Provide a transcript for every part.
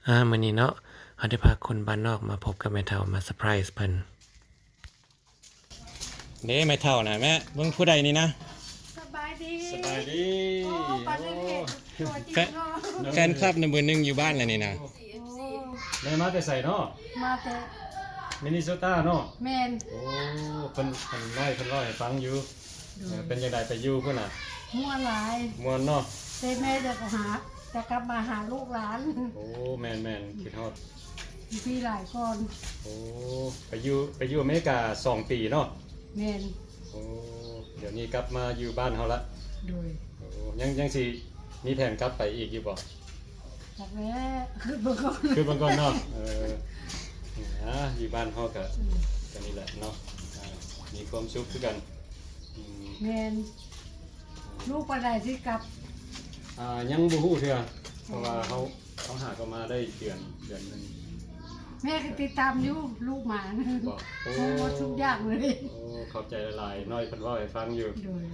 ອ່າ ມື້ນີ້ເນາະ ເຮົາໄດ້ພາຄົນບ້ານນອກມາພົບກັບແມ່ເຖົ້າ ມາເຊີໄພຣສ໌ເພິ່ນ. ເດ້ ແມ່ເຖົ້ານະ ແມ່ ເບິ່ງຜູ້ໃດນີ້ນະ. ສະບາຍດີ ສະບາຍດີ. ໂອ້ ປານນັ້ນເຫັນຕົວຈິງເນາະ. ແຟນ ແຟນຄລັບນຳເບີໜຶ່ງຢູ່ບ້ານລະນີ້ນະ. ໂອ້ ແມ່ມາແຕ່ໃສເນາະ? ມາແຕ່ມິນນິໂຊຕາເນາະ. ແມ່ນ. ໂອ້ ເພິ່ນ ເພິ່ນເວົ້າ ເພິ່ນເລົ່າໃຫ້ຟັງຢູ່. ໂດຍ. ເອີ ເປັນຈັ່ງໃດໄປຢູ່ພຸ້ນນະ? ມ່ວນຫຼາຍ. ມ່ວນເນາະ. ແຕ່ແມ່ຈະຫາ ຈະກັບມາຫາລູກຫຼານ. ໂອ້ ແມ່ນໆ ຄິດຮອດ ຢູ່ພີ້ຫຼາຍກ່ອນ. ໂອ້ ໄປຢູ່ ໄປຢູ່ອາເມລິກາສອງປີເນາະ. ແມ່ນ. ໂອ້ ດຽວນີ້ກັບມາຢູ່ບ້ານເຮົາລະ. ໂດຍ. ໂອ້ ຍັງ ຍັງຊິມີແຜນກັບໄປອີກຢູ່ບໍ່? ຈັກແລ້ວ ຄຶດເບິ່ງກ່ອນ ຄຶດເບິ່ງກ່ອນເນາະ. ເອີ ອ່າ ຢູ່ບ້ານເຮົາກະ ອືມ ກະນີ້ແຫຼະເນາະ ອ່າ ມີຄວາມສຸກຄືກັນ. ອືມ ແມ່ນ. ລູກປານໃດຊິກັບ? ອ່າ ຍັງບໍ່ຮູ້ເທື່ອ ເພາະວ່າເຮົາ ເຮົາຫາກໍມາໄດ້ເດືອນ ເດືອນໜຶ່ງ. ແມ່ກໍຕິດຕາມຢູ່ ລູກມານະ. ບໍ່? ໂອ້ ຮູ້ໝົດທຸກຢ່າງເລີຍ. ໂອ້ ຂອບໃຈຫຼາຍໆ ນ້ອຍເພິ່ນເວົ້າໃຫ້ຟັງຢູ່. ໂດຍ.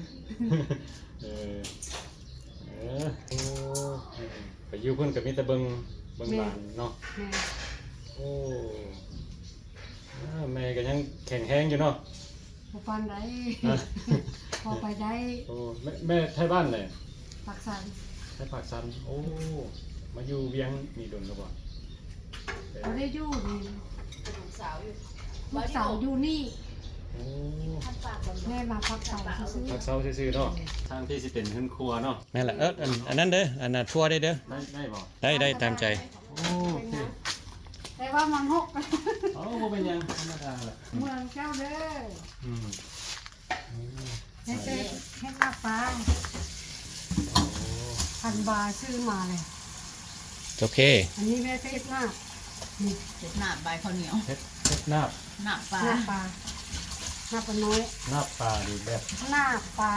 ເອີ ເອີ ໂອ້ ໄປຢູ່ພຸ້ນກໍມີແຕ່ເບິ່ງ ເບິ່ງ ແມ່ນ ຫຼານເນາະ. ແມ່ນ. ໂອ້ ອ່າ ແມ່ກໍຍັງແຂງແຮງຢູ່ເນາະ. ບໍ່ປານໃດ. ຮະ? ພໍໄປໄດ້. ໂອ້ ແມ່ ແມ່ໄທບ້ານໃດ? ປາກຊັນ. ໄທປາກຊັນ. ໂອ້ ມາຢູ່ວຽງນີ້ດົນແລ້ວບໍ່? ບໍ່ໄດ້ຢູ່ນີ້ ລູກສາວຢູ່ ລູກສາວຢູ່ນີ້. ໂອ້ ແມ່ມາພັກເຊົາຊື່ໆ ພັກເຊົາຊື່ໆເນາະ. ທາງທີ່ຊິເປັນເຮືອນຄົວເນາະ. ແມ່ນລະ. ເອີ ອັນ ອັນນັ້ນເດີ ອັນນັ້ນຖົ່ວໄດ້ເດີ. ໄດ້ ໄດ້ບໍ່? ໄດ້ ໄດ້ຕາມໃຈ. ໂອ້ ໂອເຄ ແຕ່ວ່າມັນຫົກ. ເອົາ ບໍ່ເປັນຫຍັງ ທຳມະດາລະ. ເມືອງເຈົ້າເດີ. ອືມ ອືມ ເຮັດ ເຮັດ ເຮັດລາບປາ. ໂອ້ ພັນວາຊື້ມາເລີຍ. ໂອເຄ ອັນນີ້ແມ່ເຮັດລາບ ນີ້ ເຮັດລາບໃບເຂົ້າໜຽວ. ເຮັດ ເຮັດລາບ ລາບປາ ລາບປາ ລາບປານ້ອຍ. ລາບປານີ້ແບບ ລາບປາ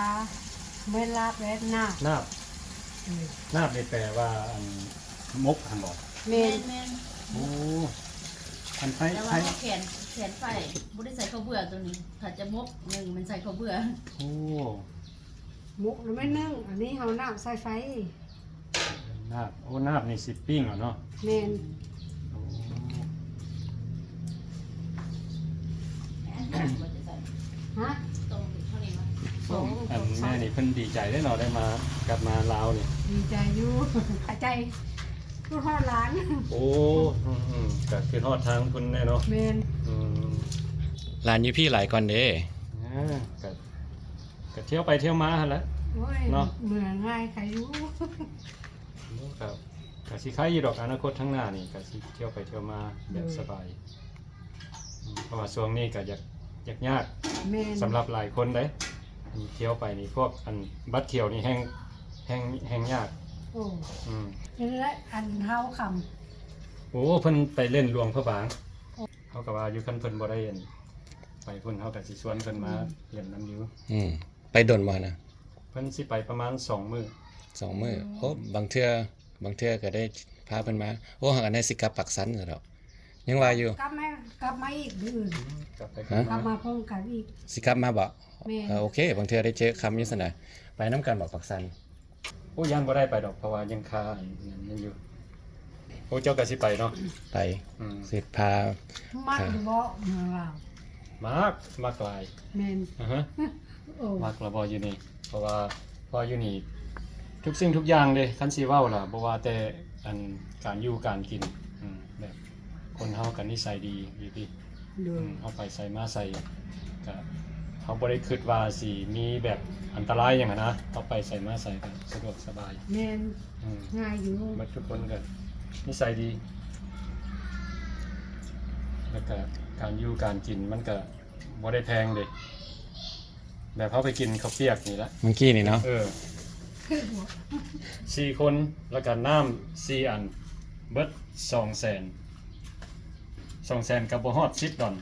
ແມ່ນລາບແບບນາບ ນາບ. ເອີ ນາບນີ້ແປວ່າ ອັນ ມົກຫັ້ນບໍ່? ແມ່ນ ແມ່ນ ແມ່ນ. ໂອ້ ອັນໄຟ ແຕ່ວ່າ ໄຟ ເຮົາແຂນ ແຂນໄຟ ບໍ່ໄດ້ໃສ່ເຂົ້າເບືອໂຕນີ້ ຖ້າຈະມົກໜຶ່ງແມ່ນໃສ່ເຂົ້າເບືອ. ໂອ້ ໝົກລະແມ່ນໜຶ່ງ ອັນນີ້ເຮົານາບໃສ່ໄຟ. ນາບ ໂອ້ ນາບນີ້ຊິປີ້ງເອົາເນາະ. ແມ່ນ. ໂອ້ ຮະ? ອັນແມ່ນີ້ເພິ່ນດີໃຈເດ້ເນາະ ໄດ້ມາ ກັບມາລາວນີ້. ດີໃຈຢູ່ ຂອບໃຈ ຄິດຮອດຫຼານ. ໂອ້ ອືມໆ ກະຄິດຮອດທາງພຸ້ນແນ່ເນາະ. ແມ່ນ. ອືມ ຫຼານຢູ່ພີ້ຫຼາຍກ່ອນເດ້. ເອີ ກະ ກະທ່ຽວໄປທ່ຽວມາຫັ້ນແຫຼະ. ໂອ້ຍ ເນາະ ເມືອງ່າຍໄຄຢູ່. ກະ ກະຊິໄຄຢູ່ດອກ ອະນາຄົດທາງໜ້ານີ້ກະຊິທ່ຽວໄປທ່ຽວມາແບບ ໂດຍ ສະບາຍ. ອືມ ເພາະວ່າຊ່ວງນີ້ກະຢາກ ຢາກຍາກ. ແມ່ນ. ສຳລັບຫຼາຍຄົນເດ້ ທ່ຽວໄປນີ້ ພວກອັນບັດທ່ຽວນີ້ແຮ່ງ ແຮ່ງ ແຮ່ງຍາກ. ໂອ້ ອືມ ເປັນແລະ ອັນທ້າວຄຳ. ໂອ້ ເພິ່ນໄປຫຼິ້ນຫຼວງພະບາງ. ໂອ້ ເຮົາກໍວ່າຢູ່ ຄັນເພິ່ນບໍ່ໄດ້ ອັນ ໄປພຸ້ນ ເຮົາກໍຊິຊວນເພິ່ນມາ ອືມ ຫຼິ້ນນຳຢູ່. ອືມ ໄປດົນບໍ່ຫັ້ນນະ? ເພິ່ນຊິໄປປະມານສອງມື້. ສອງມື້. ອືມ ໂອ້ ບາງເທື່ອ ບາງເທື່ອກໍໄດ້ພາເພິ່ນມາ. ໂອ້ ຫາກອັນໃດຊິກັບປາກຊັນຊະດອກ. ຍັງວ່າຢູ່ ກັບມາ ກັບມາອີກມື້ອື່ນ. ອືມ ກັບໄປ ຮະ? ກັບມາພ້ອມກັນອີກ. ຊິກັບມາບໍ່? ແມ່ນ. ເອີ ໂອເຄ ບາງເທື່ອໄດ້ເຈີຄຳຢູ່ຊັ້ນນະ. ໄປນຳກັນບໍ່ປາກຊັນ? ໂອ້ ຢ້ານບໍ່ໄດ້ໄປດອກ ເພາະວ່າຍັງຄາອັນນັ້ນຢູ່. ໂອ້ ເຈົ້າກໍຊິໄປເນາະ? ໄປ. ອືມ ຊິພາ ມັກຢູ່ບໍ່ເມືອງລາວ? ມັກ ມັກຫຼາຍ. ແມ່ນ. ອະຮະ ໂອ້ ມັກລະບໍ່ຢູ່ນີ້? ເພາະວ່າ ເພາະຢູ່ນີ້ທຸກສິ່ງທຸກຢ່າງເດ້ ຄັນຊິເວົ້າລະ ບໍ່ວ່າແຕ່ອັນການຢູ່ການກິນ ອືມ ແບບຄົນເຮົາກໍນິໄສດີຢູ່ຕິ. ໂດຍ. ອືມ ເຮົາໄປໃສມາໃສກໍ ເຮົາບໍ່ໄດ້ຄິດວ່າຊິມີແບບອັນຕະລາຍຫຍັງຫັ້ນນະ ເຮົາໄປໃສມາໃສກໍສະດວກສະບາຍ. ແມ່ນ. ອືມ ງ່າຍຢູ່. ໝົດທຸກຄົນກໍນິໄສດີ ແລ້ວກໍການຢູ່ການກິນມັນກໍບໍ່ໄດ້ແພງເດ້. ແບບເຮົາໄປກິນເຂົ້າປຽກນີ້ລະ ມື້ກີ້ນີ້ເນາະ. ເອີ ສີ່ຄົນ ແລ້ວກໍນ້ຳສີ່ອັນ ເບິດສອງແສນ. ສອງແສນກໍບໍ່ຮອດສິບດອນ.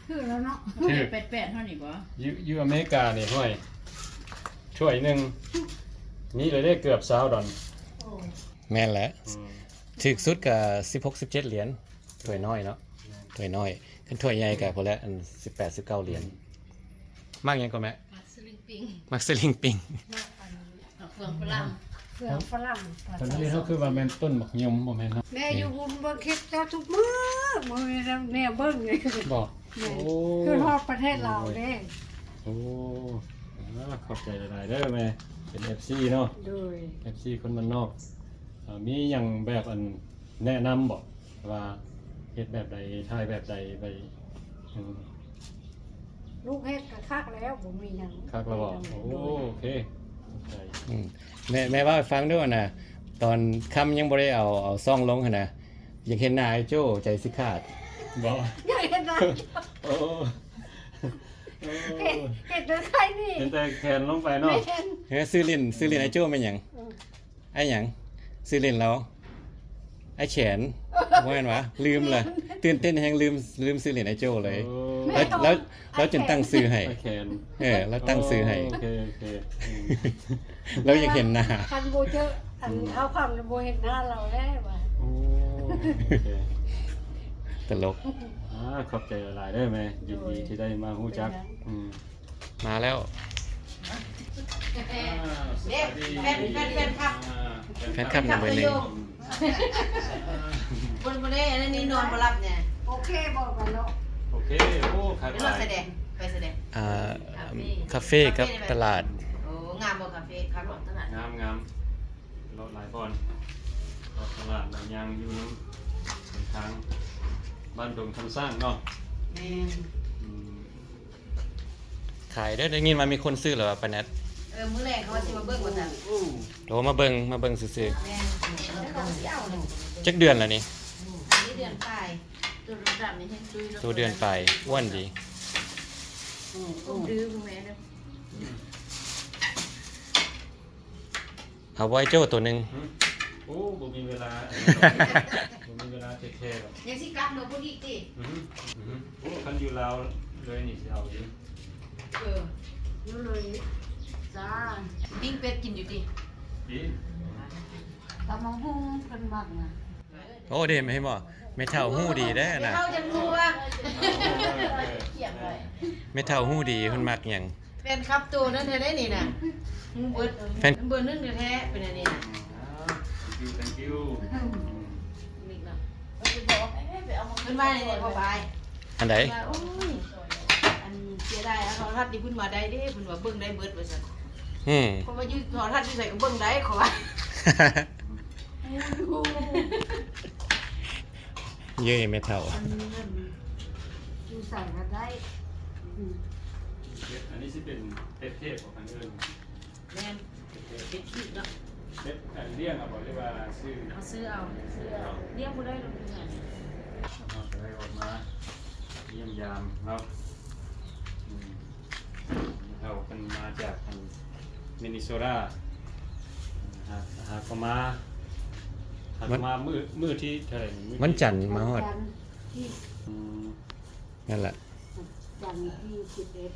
ຖືກແລ້ວເນາະ. ຖືກ. ແປດແປດເທົ່ານີ້ບໍ່? ຢູ່ ຢູ່ອາເມລິການີ້ ຫ້ວຍ ຖ້ວຍໜຶ່ງມີເລີຍເດ້ ເກືອບຊາວດອນ. ໂອ້ ແມ່ນແຫຼະ. ອືມ ຖືກສຸດກໍສິບຫົກ ສິບເຈັດຫຼຽນ. ຖ້ວຍນ້ອຍເນາະ. ແມ່ນ. ຖ້ວຍນ້ອຍ. ຄັນຖ້ວຍໃຫຍ່ກໍພຸ້ນແຫຼະ ອັນສິບແປດ ສິບເກົ້າຫຼຽນ. ອືມ ມັກຫຍັງກໍແມ່? ມັກສະລິງປິງ. ມັກສະລິງປິງ. ມັກອັນ ໝາກເຟືອງຝຣັ່ງ. ເພື່ອຝຣັ່ງ ເພິ່ນເຮັດເຮົາຄືວ່າແມ່ນຕົ້ນໝາກຍົມ ບໍ່ແມ່ນເນາະ? ແມ່ຢູ່ບຸນເບິ່ງຄລິບເຈົ້າທຸກມື້ ມື້ນີ້ແນວເບິ່ງນີ້ ບໍ່? ແມ່ນ ໂອ້ ຄືຮອດປະເທດລາວເດ້ ໂອ້ ອາ ຂອບໃຈຫຼາຍໆເດີແມ່ ເປັນເອັຟຊີເນາະ ໂດຍ ເອັຟຊີຄົນບ້ານນອກ ເອີ ມີຫຍັງແບບອັນ ແນະນຳບໍ່ ວ່າເຮັດແບບໃດ ຖ່າຍແບບໃດ ໄປ ອືມ ລູກເຮັດກໍຄັກແລ້ວ ບໍ່ມີຫຍັງ ຄັກແລ້ວບໍ່? ໂອ້ ໂອເຄ ຂອບໃຈ ອືມ ແມ່ ແມ່ເວົ້າໃຫ້ຟັງດູຫັ້ນນະ ຕອນຄຳຍັງບໍ່ໄດ້ເອົາ ເອົາຊ່ອງລົງຫັ້ນນະ ຢາກເຫັນໜ້າອ້າຍໂຈ້ ໃຈຊິຂາດ ບໍ່? ຢາກເຫັນໜ້າ ໂອ້ ເຫັນ ເຫັນແຕ່ໄຄນີ້ ເຫັນແຕ່ແຂນລົງໄປເນາະ ແມ່ນ ເອີ ຊື່ຫຼິ້ນ ຊື່ຫຼິ້ນອ້າຍໂຈ້ແມ່ນຫຍັງ? ເອີ ອ້າຍຫຍັງ? ຊື່ຫຼິ້ນລາວ ອ້າຍແຂນ ບໍ່ແມ່ນຫວາ? ລືມລະ ຕື່ນເຕັ້ນແຮງລືມ ລືມຊື່ຫຼິ້ນອ້າຍໂຈ້ເລີຍ ໂອ້ ລາວ ລາວ ລາວຈົນຕັ້ງຊື່ໃຫ້ ອ້າຍແຂນ ເອີ ລາວຕັ້ງຊື່ໃຫ້ ໂອ້ ໂອເຄ ໂອເຄ ອືມ ລາວຢາກເຫັນໜ້າ ຄັນບໍ່ເຈີ ອັນ ອືມ ເຮົາຄຳບໍ່ເຫັນໜ້າລາວແລ້ວວ່າ ໂອ້ ໂອເຄ ຕະຫຼົກ ອາ ຂອບໃຈຫຼາຍໆເດີແມ່ ຍິນດີທີ່ໄດ້ມາຮູ້ຈັກ ອືມ ມາແລ້ວ ເດ້ ແຟນ ແຟນ ແຟນຄລັບ ອ່າ ແຟນຄລັບນຳເບີໜຶ່ງ ບໍ່ ບໍ່ໄດ້ ອັນນີ້ນອນບໍ່ຫຼັບແນ່ ໂອເຄບໍ່ກັນເນາະ ໂອເຄ ໂອ້ ຄັກຫຼາຍ ໄປສະແດງ ໄປສະແດງ ອ່າ ຄາເຟ ຄາເຟກັບຕະຫຼາດ ໂອ້ ງາມບໍ່ຄາເຟ ຄັກບໍ່ຕະຫຼາດ ງາມ ງາມ ເລາະຫຼາຍບ່ອນ ເລາະຕະຫຼາດ ແລ້ວຍ່າງຢູ່ນຳເສັ້ນທາງບ້ານດົງຄຳຊ້າງເນາະ ແມ່ນ ອືມ ຂາຍເດີ ໄດ້ຍິນວ່າມີຄົນຊື້ແລ້ວວ່າ ປາແນັດ ເອີ ມື້ແລງເຂົາວ່າຊິມາເບິ່ງວ່າຊັ້ນ ໂອ້ ມາເບິ່ງ ມາເບິ່ງຊື່ໆ ແມ່ນ ຈັກເດືອນແລ້ວນີ້? ອັນນີ້ເດືອນປາຍ ໂຕດຳໆນີ້ແຮງຕຸ້ຍ ໂຕເດືອນປາຍ ອ້ວນດີ ອືມ ອືມ ເອົາໄວ້ໂຈ້ໂຕໜຶ່ງ ຫື ໂອ້ ບໍ່ມີເວລາ ບໍ່ມີເວລາເທກແຄດອກ ຍັງຊິກັບເມືອພຸ້ນອີກຕິ ອືຮຶ ອືຮຶ ໂອ້ ຄັນຢູ່ລາວເລີຍນີ້ຊິເອົາຢູ່ ເອີ ຢູ່ເລີຍຈ້າ ປີ້ງເປັດກິນຢູ່ຕິ ກິນ ຕຳບັກຫຸ່ງເພິ່ນມັກນະ ໂອ້ ເດ້ ເຫັນບໍ່ ແມ່ເຖົ້າຮູ້ດີເດ້ນະ ແມ່ເຖົ້າຈັ່ງຮູ້ວ່າ ເອີ ແມ່ເຖົ້າຮູ້ດີເພິ່ນມັກຫຍັງ ແຟນຄລັບໂຕນັ້ນແທ້ເດ້ນີ້ນະ ຮູ້ເບິດ ແຟນ ເບີໜຶ່ງແທ້ໆ ເປັນອັນນີ້ນະ thank you thank you ເພິ່ນວ່ານີ້ແຫຼະພໍ່ບາຍ ອັນໃດ ວ່າ ໂອ້ຍ ອັນເສຍດາຍເອົາໂທລະທັດນີ້ເພິ່ນວ່າໄດ້ເດ້ ເພິ່ນວ່າເບິ່ງໄດ້ເບິດວ່າຊັ້ນ ອືມ ເພາະວ່າຢູ່ໂທລະທັດຢູ່ໃສກໍເບິ່ງໄດ້ ເຂົາວ່າ ເຢີ້ຍແມ່ເຖົ້າ ອັນນີ້ມັນຢູ່ໃສກໍໄດ້ ອືມ ອັນນີ້ຊິເປັນເປັດເທບບໍ່ ຄັນເອີ້ນ ແມ່ນ ເປັດເທບ ເປັດປີກເນາະ ເປັດ ອັນ ລ້ຽງເອົາບໍ່ ຫຼືວ່າຊື້? ເອົາ ຊື້ເອົາ ຊື້ເອົາ ລ້ຽງບໍ່ໄດ້ດອກ ເຮົາກໍໄດ້ອອກມາຢ້ຽມຢາມເນາະ ອືມ ເຮົາເພິ່ນມາຈາກທາງມິນນິໂຊຕາ ຫາ ຫາກໍມາ ຫາກໍມາມື້ ມື້ທີເທົ່າໃດນີ້? ວັນຈັນມາຮອດ ວັນຈັນທີ ອືມ ນັ້ນແຫຼະ ຈັນທີສິບເອັດ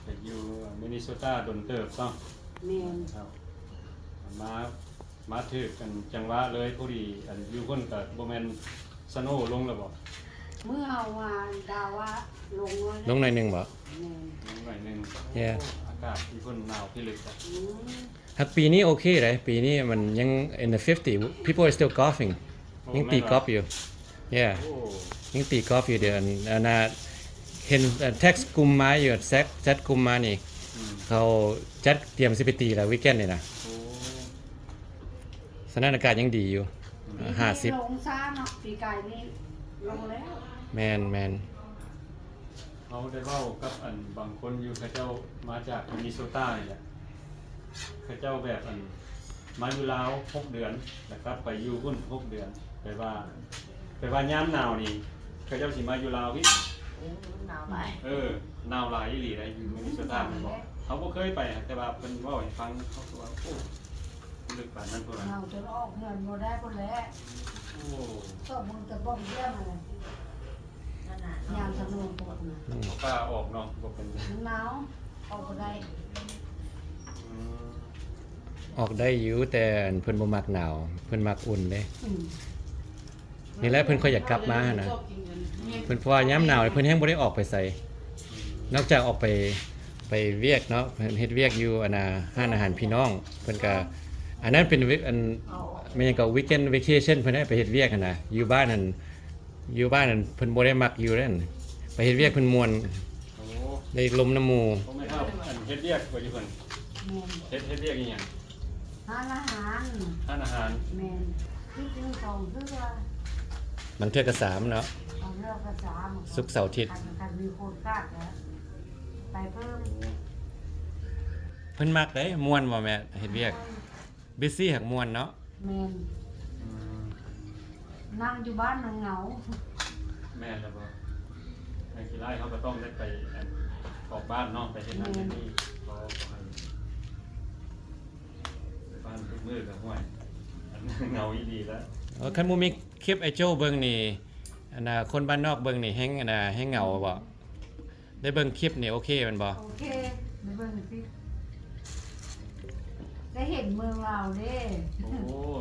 ໄປຢູ່ມິນນິໂຊຕາດົນເຕີບເນາະ ແມ່ນ ມາ ມາຖືກອັນຈັງຫວະເລີຍ ພໍດີອັນຢູ່ພຸ້ນກໍບໍ່ແມ່ນສະໂນລົງແລ້ວບໍ່? ມື້ເຮົາມາດາວວ່າລົງ ລົງໜ້ອຍໜຶ່ງບໍ່? ແມ່ນ ລົງໜ້ອຍໜຶ່ງ Yeah ອາກາດທີ່ພຸ້ນໜາວພິລຶກ ອືມ ຫາກປີນີ້ໂອເຄເດ້ ປີນີ້ມັນຍັງ in the fifty people are still golfing ໂອ້ ຍັງຕີກອບຢູ່ Yeah ໂອ້ ຍັງຕີກອບຢູ່ເດ ອັນ ອັນນ່າ ເຫັນ ເອີ ແທັກກຸ່ມມາຢູ່ ແຊັກ ແຊັກກຸ່ມມານີ້ ອືມ ເຂົາຈັດຕຽມຊິໄປຕີແລ້ວ ວີກເອັນນີ້ນະ ໂອ້ ສະນັ້ນອາກາດຍັງດີຢູ່ ອືມ ຫ້າສິບ ປີນີ້ລົງຊ້າເນາະ ປີກາຍນີ້ລົງແລ້ວ ແມ່ນໆ. ເຮົາໄດ້ເວົ້າກັບອັນບາງຄົນຢູ່ ເຂົາເຈົ້າມາຈາກມິນນິໂຊຕານີ້ແຫຼະ ເຂົາເຈົ້າແບບອັນມາຢູ່ລາວຫົກເດືອນ ແລ້ວກັບໄປຢູ່ພຸ້ນຫົກເດືອນ ແປວ່າ ແປວ່າຍາມໜາວນີ້ ເຂົາເຈົ້າຊິມາຢູ່ລາວພີ້ ໂອ້ ໜາວຫຼາຍ ເອີ ໜາວຫຼາຍອີ່ຫຼີໄດ໋ ຢູ່ມິນນິໂຊຕາແມ່ນບໍ່? ເຮົາບໍ່ເຄີຍໄປ ແຕ່ວ່າເພິ່ນເວົ້າໃຫ້ຟັງ ເຮົາກໍວ່າ ໂອ້ ລຶກປານນັ້ນພຸ້ນນະ ໜາວຈົນອອກເຮືອນບໍ່ໄດ້ພຸ້ນແຫຼະ ໂອ້ ສອບເບິ່ງແຕ່ບ້ອງຢ້ຽມຫັ້ນແຫຼະ. ຍາມສະໜວມປົກນະ ອືມ ບໍ່ກ້າອອກເນາະ ບໍ່ເປັນ ມັນໜາວ ອອກບໍ່ໄດ້ ອືມ ອອກໄດ້ຢູ່ ແຕ່ເພິ່ນບໍ່ມັກໜາວ ເພິ່ນມັກອຸ່ນເດ້ ອືມ ນີ້ແຫຼະເພິ່ນຄ່ອຍຢາກກັບມາຫັ້ນນະ ເພິ່ນ ເພາະວ່າຍາມໜາວເພິ່ນແຮງບໍ່ໄດ້ອອກໄປໃສ ອືມ ນອກຈາກອອກໄປ ໄປວຽກເນາະ ເຮັດວຽກຢູ່ອັນນ່າ ຮ້ານອາຫານພີ່ນ້ອງ ເພິ່ນກະ ອັນນັ້ນເປັນເວ ອັນ ແມ່ນຫຍັງກໍ weekend vacation ເພິ່ນໄດ້ໄປເຮັດວຽກຫັ້ນນະ ຢູ່ບ້ານຫັ້ນ ຢູ່ບ້ານຫັ້ນເພິ່ນບໍ່ໄດ້ມັກຢູ່ເດ້ ໄປເຮັດວຽກເພິ່ນມ່ວນ ໂອ້ ໄດ້ລົມນຳໝູ່ ບໍ່ແມ່ນເຮົາ ອັນເຮັດວຽກບໍ່ຢູ່ເພິ່ນ ແມ່ນ ເຮັດ ເຮັດວຽກອີ່ຫຍັງ? ຮ້ານອາຫານ ຮ້ານອາຫານ ແມ່ນ ທີ່ຈິງສອງເທື່ອ ບາງເທື່ອກໍສາມເນາະ ບາງເທື່ອກໍສາມ ສຸກເສົາອາທິດ ຄັນ ຄັນມີຄົນຂາດກໍໄປເພີ່ມ ເພິ່ນມັກເດ້ ມ່ວນບໍ່ແມ່ເຮັດວຽກ? ແມ່ນ busy ຫາກມ່ວນເນາະ ແມ່ນ ອືມ ນັ່ງຢູ່ບ້ານມັນເຫງົາ ແມ່ນແລ້ວບໍ່ ແມ່ນ ຂີ້ລ້າຍເຮົາກໍຕ້ອງໄດ້ໄປ ອັນ ອອກບ້ານເນາະ ໄປເຮັດນັ້ນເຮັດນີ້ ແມ່ນ ເພາະວ່າ ໄປບ້ານທຸກມື້ກໍ ຫ້ວຍ ອັນເຫງົາອີ່ຫຼີແລ້ວ ເອີ ຄັນບໍ່ມີຄລິບອ້າຍໂຈ້ເບິ່ງນີ້ ອັນນ່າ ຄົນບ້ານນອກເບິ່ງນີ້ແຮງ ອັນນ່າ ແຮງເຫງົາບໍ່? ໄດ້ເບິ່ງຄລິບນີ້ໂອເຄແມ່ນບໍ່? ໂອເຄ ໄດ້ເບິ່ງຄລິບ ໄດ້ເຫັນເມືອງລາວເດ້ ໂອ້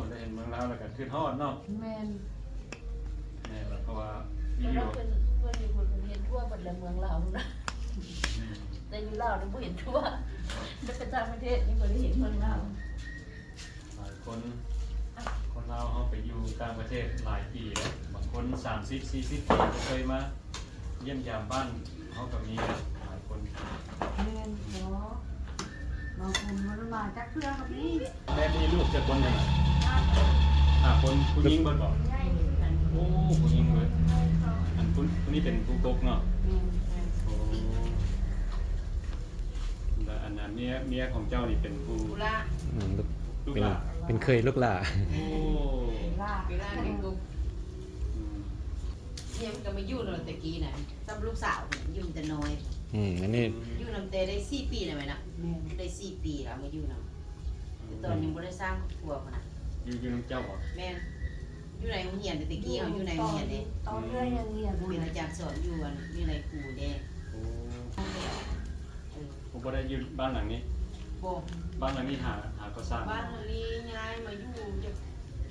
ໄດ້ເຫັນເມືອງລາວແລ້ວກໍຄິດຮອດເນາະ ແມ່ນ ແມ່ນແລ້ວ ເພາະວ່າ ແຕ່ວ່າເພິ່ນ ເພິ່ນຢູ່ພຸ້ນເພິ່ນເຫັນທົ່ວເບິດແຫຼະເມືອງລາວນະ ອືມ ແຕ່ຢູ່ລາວນີ້ບໍ່ເຫັນທົ່ວ ແຕ່ໄປຕ່າງປະເທດນີ້ບໍ່ໄດ້ເຫັນເມືອງລາວ ຫຼາຍຄົນ ຄົນລາວເຮົາໄປຢູ່ຕ່າງປະເທດຫຼາຍປີແລ້ວ ບາງຄົນສາມສິບ ສີ່ສິບປີບໍ່ເຄີຍມາຢ້ຽມຢາມບ້ານເຮົາກໍມີຫຼາຍຄົນ ແມ່ນບໍ່ ບາງຄົນບໍ່ໄດ້ມາຈັກເທື່ອກໍມີ ແມ່ມີລູກຈັກຄົນນະ? ຫ້າຄົນ ຜູ້ຍິງເບິດບໍ່? ໂອ້ ຜູ້ຍິງເບິດ ອັນຜູ້ ຜູ້ນີ້ເປັນຜູ້ກົກເນາະ ແມ່ນ ໂອ້ ແລ້ວອັນນັ້ນເມຍ ເມຍຂອງເຈົ້ານີ້ເປັນຜູ້ ຜູ້ຫຼ້າ ອືມ ລູກ ລູກ ເປັນ ຫຼ້າ ເປັນເຂີຍລູກຫຼ້າ ໂອ້ ຫຼ້າ ເປັນລູກ ອືມ ເມຍມັນກໍມາຢູ່ເນາະ ແຕ່ກີ້ນະ ສ່ຳລູກສາວພຸ້ນ ຢູ່ແຕ່ນ້ອຍ ອືມ ອັນນີ້ ຢູ່ນຳແຕ່ໄດ້ສີ່ປີແລ້ວແມ່ນນະ ແມ່ນ ໄດ້ສີ່ປີແລ້ວມາຢູ່ນຳ ອືມ ແຕ່ຕອນຍັງບໍ່ໄດ້ສ້າງຄອບຄົວພຸ້ນນະ ຢູ່ ຢູ່ນຳເຈົ້າບໍ່? ແມ່ນ ຢູ່ໃນໂຮງຮຽນ ແຕ່ກີ້ເຮົາຢູ່ໃນໂຮງຮຽນເດ້ ຕອນເອື້ອຍຍັງຮຽນ ເປັນອາຈານສອນຢູ່ອັນວິໄລຄູເດ້ ໂອ້ ເອີ ບໍ່ໄດ້ຢູ່ບ້ານຫຼັງນີ້ ບໍ່ ບ້ານຫຼັງນີ້ຫາ ຫາກໍສ້າງ ບ້ານຫຼັງນີ້ຍ້າຍມາຢູ່ຈັກ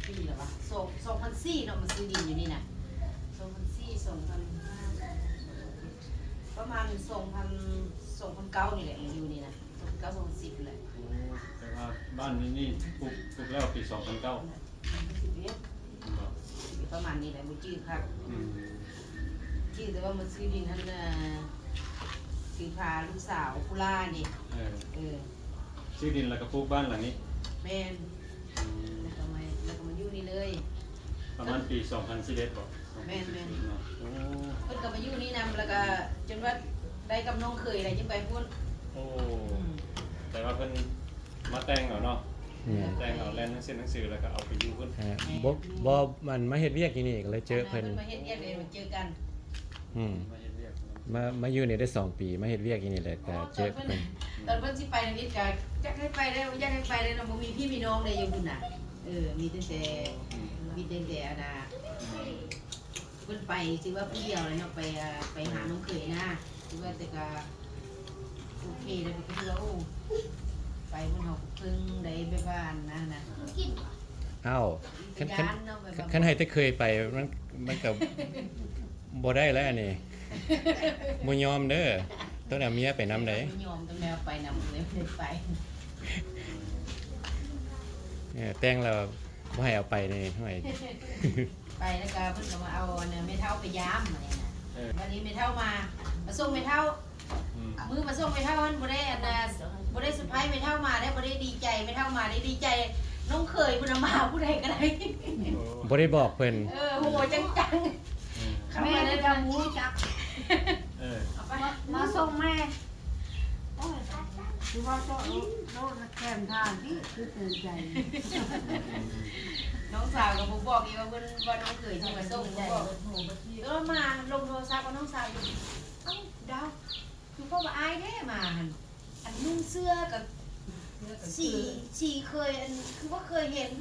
ປີແລ້ວວະ ສອງ ສອງພັນສີ່ເນາະ ມາຊື້ດິນຢູ່ນີ້ນະ ສອງພັນສີ່ ສອງພັນຫ້າ ປະມານສອງພັນ ສອງພັນເກົ້ານີ້ແຫຼະ ມາຢູ່ນີ້ນະ ສອງພັນເກົ້າ ສອງພັນສິບນີ້ແຫຼະ ໂອ້ ແຕ່ວ່າບ້ານນີ້ ນີ້ປຸກ ປຸກແລ້ວປີສອງພັນເກົ້າ ສິບເອັດ ປະມານນີ້ແຫຼະ ບໍ່ຈື່ຄັກ ອືມ ຈື່ແຕ່ວ່າມາຊື້ດິນຫັ້ນນະ ຊື້ພາລູກສາວຜູ້ຫຼ້ານີ້ ເອີ ເອີ ຊື້ດິນແລ້ວກໍປຸກບ້ານຫຼັງນີ້ ແມ່ນ ອືມ ແລ້ວກໍມາ ແລ້ວກໍມາຢູ່ນີ້ເລີຍ ປະມານປີສອງພັນສິບເອັດບໍ່? ແມ່ນໆ ເນາະ ໂອ້ ເພິ່ນກໍມາຢູ່ນີ້ນຳ ແລ້ວກໍຈົນວ່າໄດ້ກັບນ້ອງເຂີຍແລ້ວຈຶ່ງໄປພຸ້ນ ໂອ້ ອືມ ແຕ່ວ່າເພິ່ນມາແຕ່ງເອົາເນາະ ອືມ ແຕ່ງເອົາ ແລ່ນໜັງສືໜັງສື ແລ້ວກໍເອົາໄປຢູ່ພຸ້ນ ເອີ ບໍ່ ບໍ່ ມັນມາເຮັດວຽກຢູ່ນີ້ກໍເລີຍເຈີເພິ່ນ ມາເຮັດວຽກເລີຍມາເຈີກັນ ອືມ ມາເຮັດວຽກ ມາ ມາຢູ່ນີ້ໄດ້ສອງປີ ມາເຮັດວຽກຢູ່ນີ້ແຫຼະ ກໍເຈີເພິ່ນ ຕອນເພິ່ນຊິໄປນຳອິດກໍຢາກໃຫ້ໄປເດ້ ຢາກໃຫ້ໄປເດ້ເນາະ ບໍ່ມີພີ່ມີນ້ອງເດ້ຢູ່ພຸ້ນນະ ເອີ ມີຕັ້ງແຕ່ ອືມ ມີຕັ້ງແຕ່ອັນນ່າ ອືມ ເພິ່ນໄປຖືວ່າຜູ້ດຽວແຫຼະເນາະ ໄປ ອ່າ ໄປຫານ້ອງເຂີຍນະ ຖືວ່າແຕ່ກໍໂອເຄແລ້ວ ກໍຖືວ່າ ໂອ້ ໄປເພິ່ນເຮົາເພິ່ງໄດ້ແບບວ່າອັນນັ້ນນະ ເອົ້າ ຄັນ ຄັນ ຄັນໃຫ້ແຕ່ເຂີຍໄປ ມັນ ມັນກໍບໍ່ໄດ້ແລ້ວອັນນີ້ ບໍ່ຍອມເດີ ຕ້ອງໄດ້ເອົາເມຍໄປນຳໃດ໋ ບໍ່ຍອມ ຕ້ອງໄດ້ເອົາໄປນຳ ເລີຍໄປ ເອີ ແຕ່ງແລ້ວບໍ່ໃຫ້ເອົາໄປນີ້ ຫ້ວຍ ໄປແລ້ວກໍເພິ່ນກໍມາເອົາອັນແມ່ເຖົ້າໄປຢາມ ເອີ ບັດນີ້ແມ່ເຖົ້າມາ ມາສົ່ງແມ່ເຖົ້າ ອືມ ມື້ມາສົ່ງແມ່ເຖົ້າຫັ້ນບໍ່ໄດ້ອັນນ່າ ບໍ່ໄດ້ເຊີໄພຣສ໌ແມ່ເຖົ້າມາເດ້ ບໍ່ໄດ້ດີໃຈແມ່ເຖົ້າມາເດ້ ດີໃຈນ້ອງເຂີຍພຸ້ນນະ ມາຜູ້ໃດກໍໄດ້ ໂອ້ ບໍ່ໄດ້ບອກເພິ່ນ ເອີ ໂຫ ຈັງໆ ອືມ ເຂົາມາແລ້ວຈະຮູ້ຈັກ ເອີ ເອົາໄປ ມາ ມາສົ່ງແມ່ ໂອ້ຍ ຄືວ່າເຈາະໂລດ ໂລດແຄມທາງທີ່ຄືເຕີນໃຈ ນ້ອງສາວກໍບໍ່ບອກອີກວ່າເພິ່ນ ວ່ານ້ອງເຂີຍຊິມາສົ່ງ ບໍ່ບອກ ເອີ ມາລົມໂທລະສັບກັບນ້ອງສາວຢູ່ ເອົ້າ ດາວ ຄືພໍ່ວ່າອາຍແທ້ມາຫັ້ນ ອັນນຸ່ງເສື້ອກໍ ເສື້ອກໍ ສີ ສີເຄີຍ ອັນ ຄືວ່າເຄີຍເຫັນ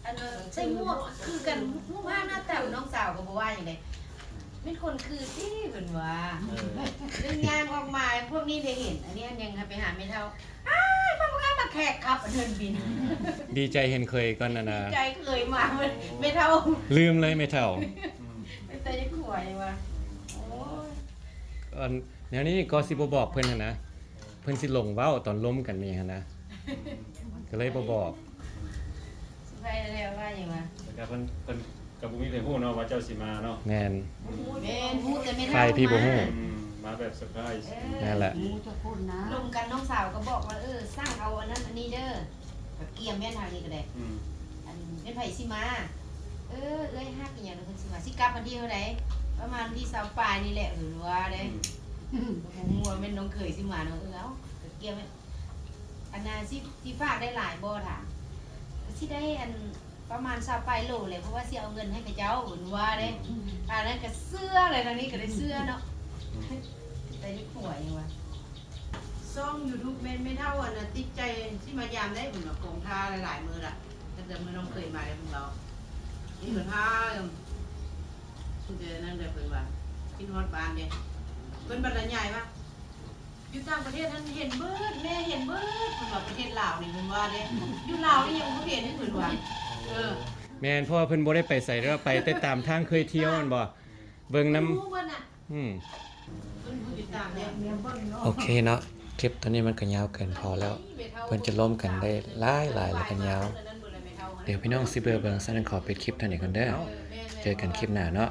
ອັນ ເອີ ໃສ່ໝວກຄືກັນ ຮູບຮ່າງໜ້າຕາ ນ້ອງສາວກໍບໍ່ວ່າຫຍັງໃດ ແມ່ນຄົນຄືຕິ ເພິ່ນວ່າ ເອີ ເລື່ອງຍ່າງອອກມາ ພວກນີ້ໄດ້ເຫັນ ອັນນີ້ອັນຍັງໃຫ້ໄປຫາແມ່ເຖົ້າ ອ້າຍ ມາ ມາແຂກຂັບ ອັນເດີນບິນ ດີໃຈເຫັນເຄີຍກ່ອນ ອັນນ່າ ດີໃຈເຄີຍມາ ແມ່ເຖົ້າ ລືມເລີຍແມ່ເຖົ້າ ອືມ ເປັນຕາຢາກຫົວຢູ່ວ່າ ໂອ້ຍ ອັນ ແນວນີ້ກໍຊິບໍ່ບອກເພິ່ນຫັ້ນນະ ເພິ່ນຊິຫຼົງເວົ້າຕອນລົມກັນແມ່ນຫຍັງຫັ້ນນະ ກໍເລີຍບໍ່ບອກ. ສະໄພແລ້ວວ່າຫຍັງວະ? ແລ້ວກໍເພິ່ນ ເພິ່ນ ກໍບໍ່ມີໃຜຮູ້ເນາະວ່າເຈົ້າຊິມາເນາະ. ແມ່ນ ແມ່ນ ຮູ້ແຕ່ແມ່ເຖົ້າ ໃຜທີ່ບໍ່ຮູ້ ອືມ ມາແບບເຊີໄພຣ. ເອີ ແມ່ນແຫຼະ ຮູ້ຈັກຄົນນະ. ລົມກັນ ນ້ອງສາວກໍບອກວ່າ ເອີ ສັ່ງເອົາອັນນັ້ນອັນນີ້ເດີ ກໍກຽມແມ່ນທາງນີ້ກໍໄດ້. ອືມ ອັນແມ່ນໃຜຊິມາ? ເອີ ເອື້ອຍຮັກອີ່ຫຍັງເພິ່ນຊິມາ. ຊິກັບວັນທີເທົ່າໃດ? ປະມານວັນທີຊາວປາຍນີ້ແຫຼະ ເພິ່ນວ່າເດ້. ອືມ ບໍ່ຮູ້ວ່າແມ່ນນ້ອງເຂີຍຊິມາເນາະ. ເອີ ເອົາ ກໍກຽມ ອັນນ່າ ຊິ ຊິຝາກໄດ້ຫຼາຍບໍ່? ຖາມ. ກໍຊິໄດ້ອັນ ປະມານຊາວປາຍໂລແຫຼະ ເພາະວ່າຊິເອົາເງິນໃຫ້ເຂົາເຈົ້າ ເພິ່ນວ່າເດ້. ອືມ ອັນນັ້ນກໍເຊື່ອເລີຍ ທາງນີ້ກໍໄດ້ເຊື່ອເນາະ. ອືມ ແຕ່ເດັກຫົວຫຍັງວະ ຊ່ອງຢູທູບແມ່ນແມ່ເຖົ້າອັນນ່າ ຕິດໃຈຊິມາຢາມໄດ້ ເພິ່ນວ່າ ກອງທ່າຫຼາຍໆມື້ລະ ຕັ້ງແຕ່ມື້ນ້ອງເຂີຍມາແລ້ວ ເພິ່ນເວົ້າ ເພິ່ນກໍຖ້າ ເພິ່ນຈະນັ້ນແຫຼະ ເພິ່ນວ່າ ຄິດຮອດບ້ານເດ້. ເພິ່ນບັດລະຍາຍວ່າ ຢູ່ຕ່າງປະເທດຫັ້ນເຫັນເບິດ ແມ່ເຫັນເບິດ ເພິ່ນວ່າ ປະເທດລາວນີ້ ເພິ່ນວ່າເດ້. ຢູ່ລາວນີ້ຍັງບໍ່ເຫັນ ເພິ່ນວ່າ. ເອີ ແມ່ນ ເພາະວ່າເພິ່ນບໍ່ໄດ້ໄປໃສເດີ ໄປແຕ່ຕາມທາງເຄີຍທ່ຽວຫັ້ນບໍ່. ເບິ່ງນຳ ອືມ ໂອເຄເນາະ ຄລິບຕອນນີ້ມັນກໍຍາວເກີນພໍແລ້ວ ເພິ່ນຈະລົມກັນໄດ້ຫຼາຍໆ ແລ້ວກໍຍາວ. ດຽວພີ່ນ້ອງຊິເບື່ອເບິ່ງ ສະນັ້ນຂໍປິດຄລິບເທົ່ານີ້ກ່ອນເດີ ເຈີກັນຄລິບໜ້າເນາະ.